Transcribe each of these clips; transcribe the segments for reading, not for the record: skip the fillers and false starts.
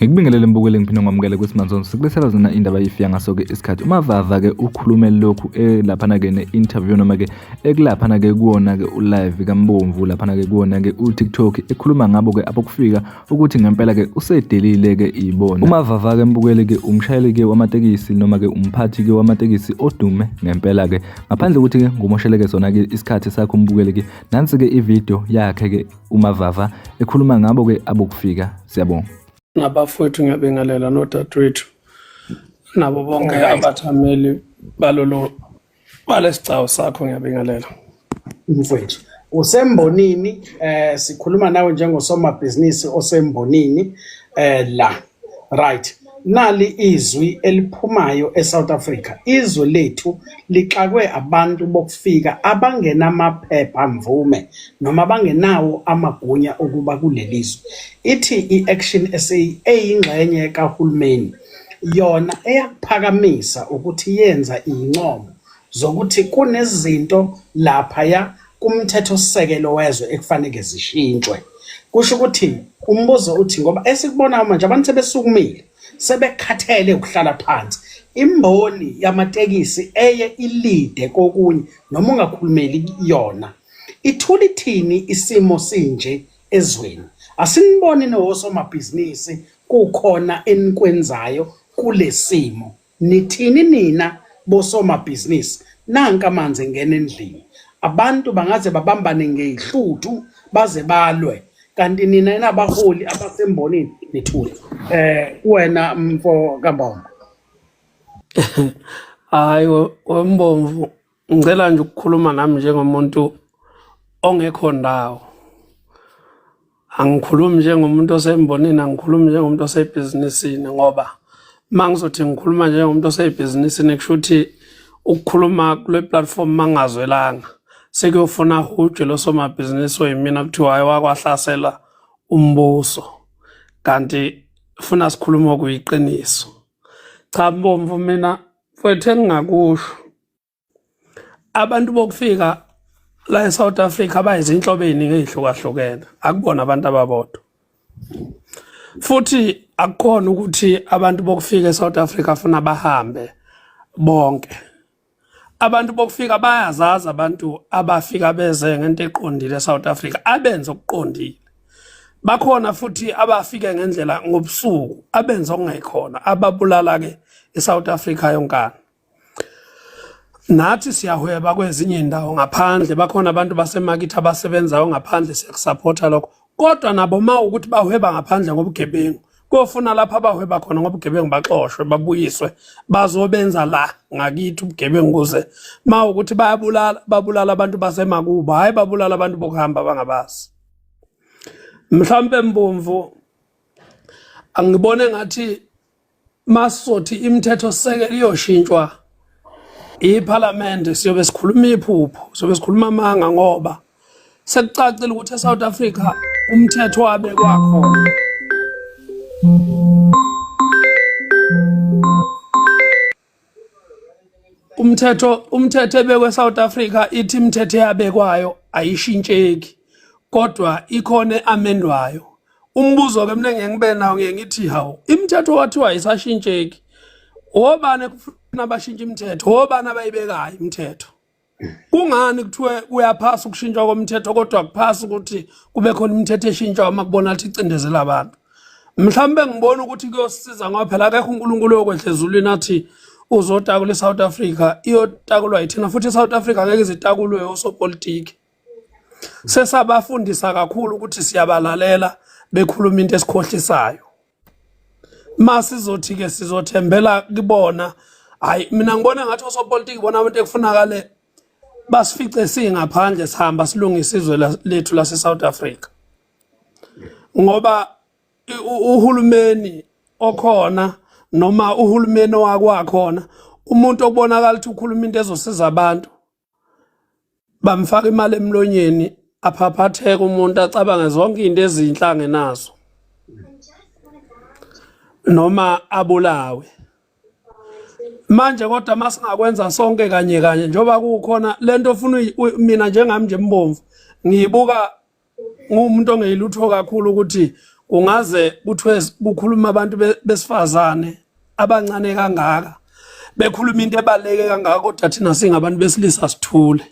Ngikubingelele mbukeli ngiphinde ngamukele kwiSimanzonzo sikulethela zona indaba ifika ngaso-ke isikhathi uMavava-ke ukhulume lokhu elaphana-ke ne-interview noma-ke ekulaphana-ke kuwona-ke ulive kaMbomvu laphana-ke kuwona-ke uTikTok ekhuluma ngabo-ke abokufika ukuthi ngempela-ke usedelile-ke ibona uMavava-ke mbukeli-ke umshayeli-ke wamatekisi noma-ke umphathi-ke wamatekisi odume ngempela-ke ngaphandle ukuthi-ke ngumosheleke sona-ke isikhathi sakho mbukeli-ke nansi-ke ividiyo yakhe-ke uMavava ekhuluma ngabo-ke abokufika siyabonga Nabafowethu ngiyabingelela nodadewethu nabo bonke abathameli balolo balesigcawu sakho ngiyabingelela. Mfowethu usembonini sikhuluma nawe njengosomabhizinisi osembonini la right nali izwi eliphumayo eSouth Africa. Izwe lethu lixakwe abantu bokufika abangenamaphepha mvume noma abangenawo amagunya okuba kulelizwe. Ithi i-Action SA eyingxenye kahulumeni yona eyakuphakamisa ukuthi yenza iy'ncomo zokuthi kunezinto laphaya kumthethosisekelo wezwe ekufanele zishintshwe. Kusho ukuthi umbuzo uthi ngoba esikubonayo manje abantu sebesukumile sebekhathele ukuhlala phansi. Imboni yamatekisi eye ilide kokunye noma ungakhulumeli yona ithula ithini isimo sinje ezweni. Asiniboni nowosomabhizinisi kukhona enikwenzayo kulesimo. Nithini nina bosomabhizinisi? Nanka amanzi engena endlini. Abantu bangaze babambane ngezihluthu baze balwe. Kanti nina nabaholi abasembonini nithule. Wena mfo kaMbombo. Hayi wembomvu ngicela nje ukukhuluma nami njengomuntu ongekho ndawo. Angikhulumi njengomuntu osembonini, angikhulumi njengomuntu osebhizinisini ngoba uma ngizothi ngikhuluma njengomuntu osebhizinisini kusho ukuthi ukukhuluma kule platform mangazwelanga sekuyofuna hujwe lo somabhizinisi oyimina kuthiwa hayi wakwahlasela umbuso kanti funa sikhulume okuyiqiniso. Cha Mbomvu mina mfowethu engingakusho Abantu bokufika la eSouth Africa bayizinhlobo eziningi ezihlukahlukene, akubona abantu ababodwa. Futhi akukhona ukuthi abantu bokufika eSouth Africa funa bahambe bonke. Abantu bokufika bayazazi abantu abafika beze ngento eqondile eSouth Africa, abenze okuqondile. Bakhona futhi abafike ngendlela ngobusuku abenze okungekhona, ababulala ke iSouth Africa yonkana. Nathi siyahweba kwezinye indawo ngaphandle, bakhona abantu basemakithi abasebenzayo ngaphandle, siyakusaphotha lokho. Kodwa nabo uma ukuthi bahweba ngaphandle ngobugebengu, kofuna lapho abahweba khona ngobugebengu baxoshwe, babuyiswe, bazobenza la ngakithi ubugebengu ukuze uma ukuthi bayabulala, babulala abantu basemakubo, hhayi babulala abantu bokuhamba abangabazi. Mhlampe Mbomvu angibone ngathi masizothi imithetho-sisekelo iyoshintshwa iphalamende siyobe sikhuluma iphupho, siyobe sikhuluma amanga ngoba sekucacile ukuthi eSouth Africa umthetho wabekwa khona. Umthetho ebekwe eSouth Africa ithi imithetho eyabekwayo ayishintsheki kodwa ikhona eamendwayo. Umbuzo ke mina ngeke ngibe nawo ngeke ngithi hawu imithetho wathiwa ayisashintsheki. Obani ekufuna bashintshe imithetho? Obani abayibekayo imithetho? Kungani kuthiwe kuyaphasa ukushintshwa komthetho kodwa kuphasa ukuthi kube khona imithetho eshintshwa uma kubona ukuthi icindezela abantu? Mhlawumbe ngibona ukuthi kuyosiza ngoba phela akekho uNkulunkulu oyokwehla ezulwini athi uzotakula iSouth Africa, iyotakulwa yithina futhi iSouth Africa ngeke izitakulwe osopolitiki. Sesabafundisa kakhulu ukuthi siyabalalela bekhuluma into esikhohlisayo. Masizothi ke sizothembela kubona, hayi mina ngibona ngathi osopolitiki bona abantu ekufunakale basifice singaphandle sihamba silungise izwe lethu lase South Africa. Ngoba uhulumeni okhona noma uhulumeni owakwakhona umuntu okubonakala ukuthi ukhuluma into ezosiza abantu bamfaka imali emlonyeni aphaphatheke umuntu acabange zonke izinto ezinhle angenazo. Noma abulawe. Manje kodwa masingakwenza sonke kanye kanye njengoba kukhona lento ofuna mina njengami nje mbomvu ngiyibuka ngumuntu ongeyilutho kakhulu ukuthi kungaze kuthiwe kukhuluma abantu besifazane abancane kangaka bekhuluma into ebaluleke kangaka kodwa thina singabantu besilisa sithule.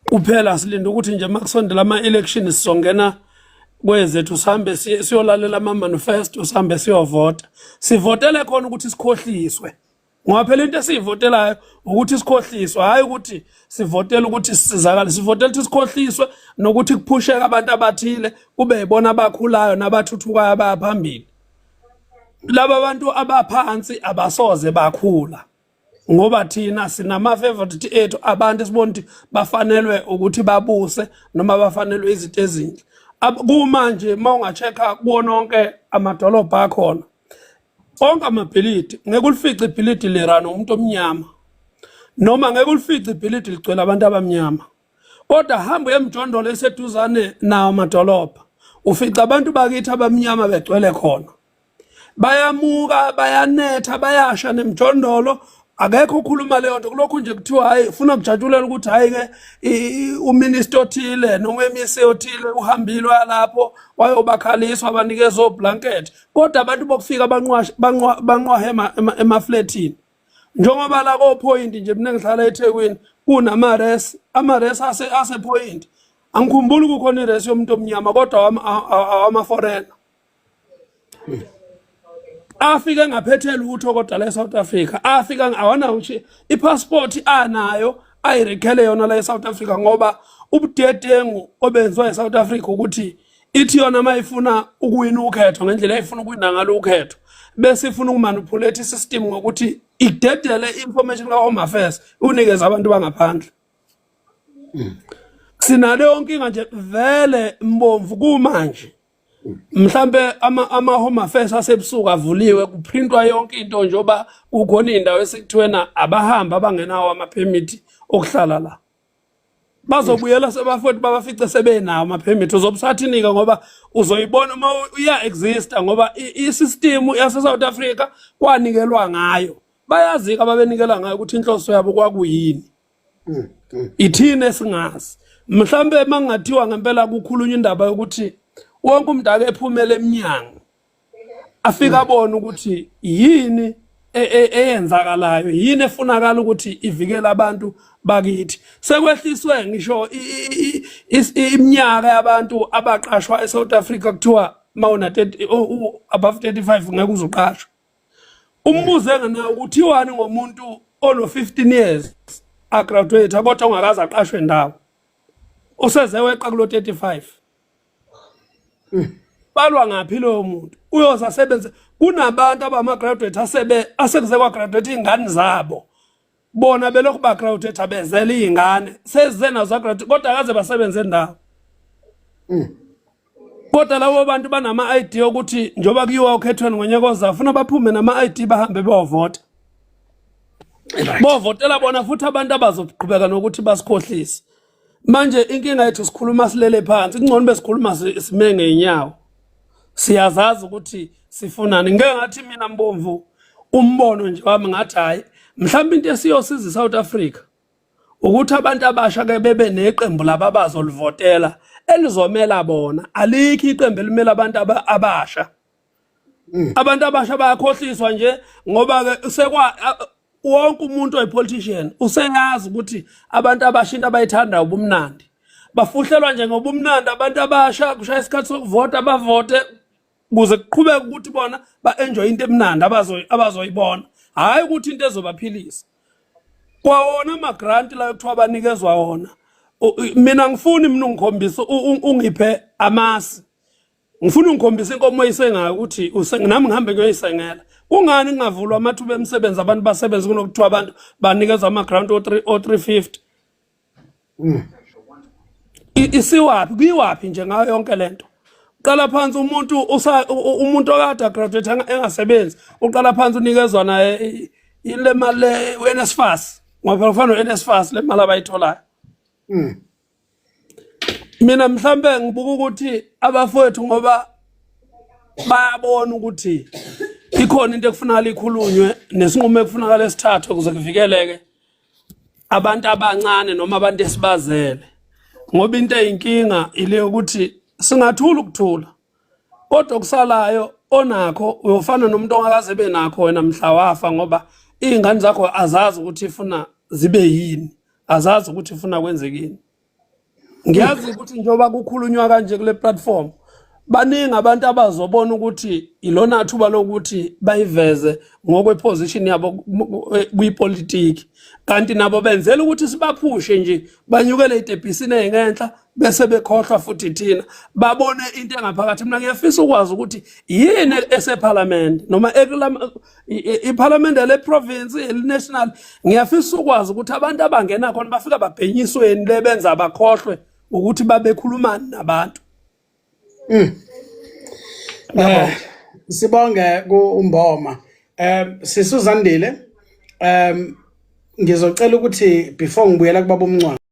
Kuphela silinde ukuthi nje makusondela ama-election sizongena kwezethu sihambe siyolalela ama-manifesto sihambe siyovota sivotele khona ukuthi sikhohliswe ngoba phela into esiyivotelayo ukuthi sikhohliswe hhayi ukuthi sivotele ukuthi sisizakale sivotele ukuthi sikhohliswe nokuthi kuphusheke abantu abathile kube yibona abakhulayo nabathuthukayo abaya phambili. Laba bantu abaphansi abasoze bakhula ngoba thina sinama-favorite ethu abantu esibona ukuthi bafanelwe ukuthi babuse noma bafanelwe izinto ezinhle. Kumanje uma unga-check-a kuwona onke amadolobha akhona onke amabhilidi ngeke ulifice ibhilidi lirana umuntu omnyama noma ngeke ulifice ibhilidi ligcwele abantu abamnyama kodwa hamba uye emjondolo eseduzane nawo amadolobha ufica abantu bakithi abamnyama begcwele khona. Bayamuka bayanetha bayasha nemjondolo akekho okhuluma leyo nto kulokhu nje kuthiwa hayi funa kujatshulela ukuthi hayi ke uminister othile noma uMEC othile uhambile walapho wayobakhaliswa banikeza oblanket kodwa abantu bokufika banqwahe banqwahe emafletini njengoba la ko-point nje mina ngihlala eThekwini kunama-res ama-res ase-point angikhumbuli kukhona i-res yomuntu omnyama kodwa awama-foreigner afike engaphethe lutho kodwa la eSouth Africa afika awanawo nje ipassport anayo ayirekhele yona la eSouth Africa ngoba ubudedengu obenziwa eSouth Africa ukuthi ithi yona mayifuna ukuwina ukhetho ngendlela ayifuna ukuwina ngalo ukhetho bese ifuna ukumanipulate isystem ngokuthi idedele information ka Home Affairs unikeze abantu bangaphandle. Sinaleyo nkinga nje vele mbomvu kumanje mhlambe ama ama home affairs asebusuku avuliwe kuprintwa yonke into njengoba kukhona indawo esikuthiwena abahamba abangenawo ama permit okuhlala la bazobuyela sebafowethu babafice sebenawo ama permit uzobusathinika ngoba uzoyibona uma uya exista ngoba i-system yase South Africa kwanikelwa ngayo bayazika ababenikela ngayo ukuthi inhloso yabo kwakuyini. Ithina esingazi mhlambe mangathiwa ngempela kukhulunywa indaba yokuthi wonke umuntu ake ephumele eminyango afike abone ukuthi yini eyenzakalayo yini efunakala ukuthi ivikele abantu bakithi. Sekwehliswe ngisho iminyaka yabantu abaqashwa eSouth Africa kuthiwa mawuna 30 above 35 ngeke uzuqashwe. Umbuze ngena ukuthiwani ngomuntu ono 15 years agraduate kodwa ungakaze aqashwe ndawo useze weqa kulo 35. Balwa ngaphi loyo muntu uyoze asebenze kunabantu abama graduate asebe asekuze kwa graduate ingane zabo bona belokhu ba graduate abezela izingane seze nazo graduate kodwa akaze basebenze ndawo. Kodwa labo bantu banama ID okuthi njoba kuyiwa okhethweni ngonyaka ozayo funa baphume nama ID bahambe beyovota. Bovotela bona futhi abantu abazoqhubeka nokuthi basikhohlise. Manje inkinga yethu sikhuluma silele phansi kungcono besikhuluma sime ngeenyawo. Siyazazi ukuthi sifunani. Ngeke ngathi mina mbomvu umbono nje wami ngathi hayi mhlawumbe into esiyosiza iSouth Africa ukuthi abantu abasha ke bebe neqembu laba abazolivotela elizomela bona. Alikho iqembu elimela abantu abasha. Abantu abasha bayakhohliswa nje ngoba ke sekwa wonke umuntu oyipolitician useyazi ukuthi abantu abasha into abayithandayo ubumnandi. Bafuhlelwa nje ngobumnandi abantu abasha kushaya isikhathi sokuvota bavote kuze kuqhubeke ukuthi bona ba-enjoy into emnandi abazoyibona hhayi ukuthi into ezobaphilisa. Kwawona ama-grant la ekuthiwa banikezwa wona mina ngifuni mina ungikhombise ungiphe amasi ngifuna ungikhombise inkomo oyisengayo ukuthi nami ngihambe ngiyoyisengela. Kungani kungavulwa amathuba emisebenzi abantu basebenze kunokuthiwa abantu banikezwa ama-grant o-350? Isiwaphi kuyiwaphi nje ngayo yonke lento? Uqala phansi umuntu umuntu okade agraduate engasebenzi uqala phansi unikezwa naye ile mali le uNSFAS ngoba phela kufana no-NSFAS le mali abayitholayo. Mina mhlambe ngibuka ukuthi abafowethu ngoba Bayabona ukuthi ikhona into ekufunakala ikhulunywe nesinqumo ekufunakala esithathwe ukuze kuvikeleke abantu abancane noma abantu esibazele, ngoba into eyinkinga ile ukuthi singathula ukuthula, kodwa okusalayo onakho uyofana nomuntu ongakaze benakho wena mhla wafa, ngoba iy'ngane zakho azazi ukuthi ifuna zibe yini, azazi ukuthi ifuna kwenzekini. Ngiyazi ukuthi njengoba kukhulunywa kanje kule platform, baningi abantu abazobona ukuthi ilona thuba lokuthi bayiveze ngokweposition yabo kwipolitiki, kanti nabo benzela ukuthi sibaphushe nje banyukele itebhisini eyingenhla, bese bekhohlwa futhi thina, babone into engaphakathi. Mina ngiyafisa ukwazi ukuthi yini esephalamende noma iphalamende le province, eli-national. Ngiyafisa ukwazi ukuthi abantu abangena khona bafika babhenyisweni le benza bakhohlwe ukuthi babekhulumani nabantu. Sibonge ku Mboma. Sisuzandile. Ngizocela ukuthi before ngibuyela kubaba uMncwango